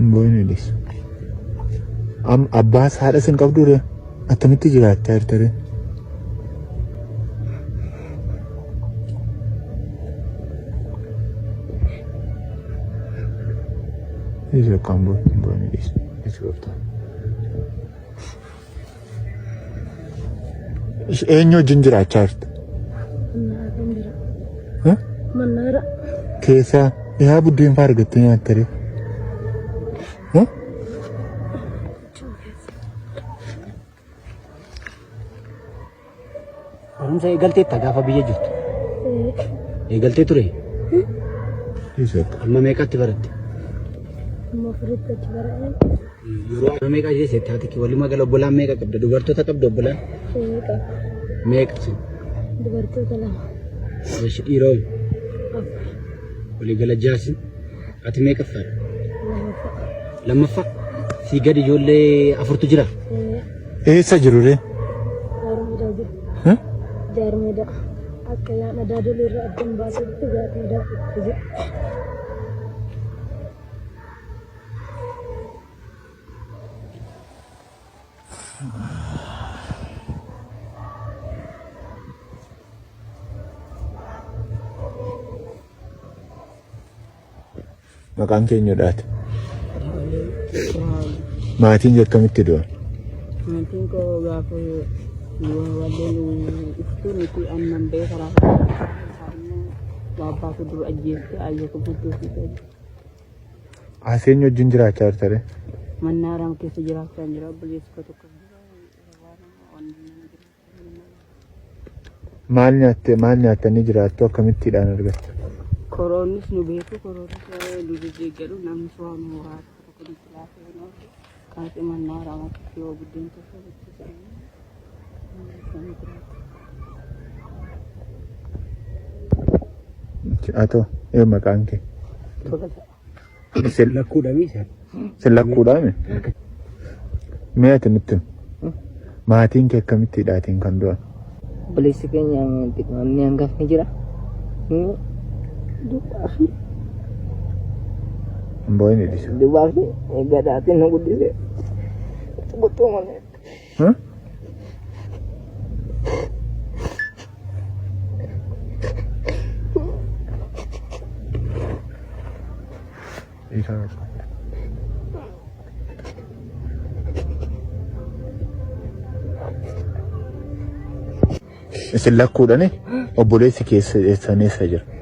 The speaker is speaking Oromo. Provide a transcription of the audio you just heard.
Hin boo'in Elis. Am abbaas haadhas hin qabdu ree? Attamitti jiraachaa jirta ree? Dhiisi bakka hin boo'in hin boo'in dhiisi. Dhiisi gooftaa. Eenyu wajjin jiraachaa jirta? Mannaara jira. Eh? Mannaara. Keessaa dhihaa buddeen fa'aa argattee nyaatta ree? Eh? Barumsa eegalteetta gaafa biyya jirtu. Eegaltee ture. Dhiisi bakka. Amma meeqatti baratte? Amma afuritti achi bara'ee. Yeroo amma meeqa jeesse taate kee walumaa gala obbolaan meeqa qabda? Dubartoota qabda obbolaan? Qaba. Meeqa sun? Dubartoota lama. Eeshi dhiiroo Afur. walii gala jaasin. Ati meeqaffaadha? Lammaffaa. Lammaffaa. Sii gadi ijoollee afurtu jira. Eessa jiru ree? Jaarmeedaa jiru. Eh? Jaarmeedaa. Akka yaan adaadolee irraa addan baasutti jaarmeedaa jiru. Maqaan kee eenyudhaati? Maatiin kee akkamitti du'an? Maatiin koo gaafa walleen iftuu nuti annan ba'ee karaa karaa immoo abbaa koo dur ajjeeste ayyoo koo guddoo fi ta'e. As eenyu wajjin jiraachaa jirta ree? Mannaaraan keessa jiraachaa jira obboleessi koo tokko jira. Maal nyaatte maal nyaattanii jiraattu akkamittiidhaan argattu? Koroonnis nu beeku koroonnis nu jejjeeggaru namni waan mooraa tokko tokko nutti laafee nu oolu kaasee mannaaraa matti yoo buddeen tokko bitti Atoo ee maqaan kee? Tola ta'a. Sin Lakkuudha miisa. sin lakkuudhaami? Mee ati nutti himi. Maatiin kee akkamitti hidhaatiin kan du'an? Obboleessi keenya inni hangafni jira. Inni dubbaa fi Hin boo'in dhisa. dubbaa fi gadaatiin nu guddise. Guddoo malee. Huh? Dhiisaa bakka. Isin lakkuudhani obboleessi keessa eessan eessa jira?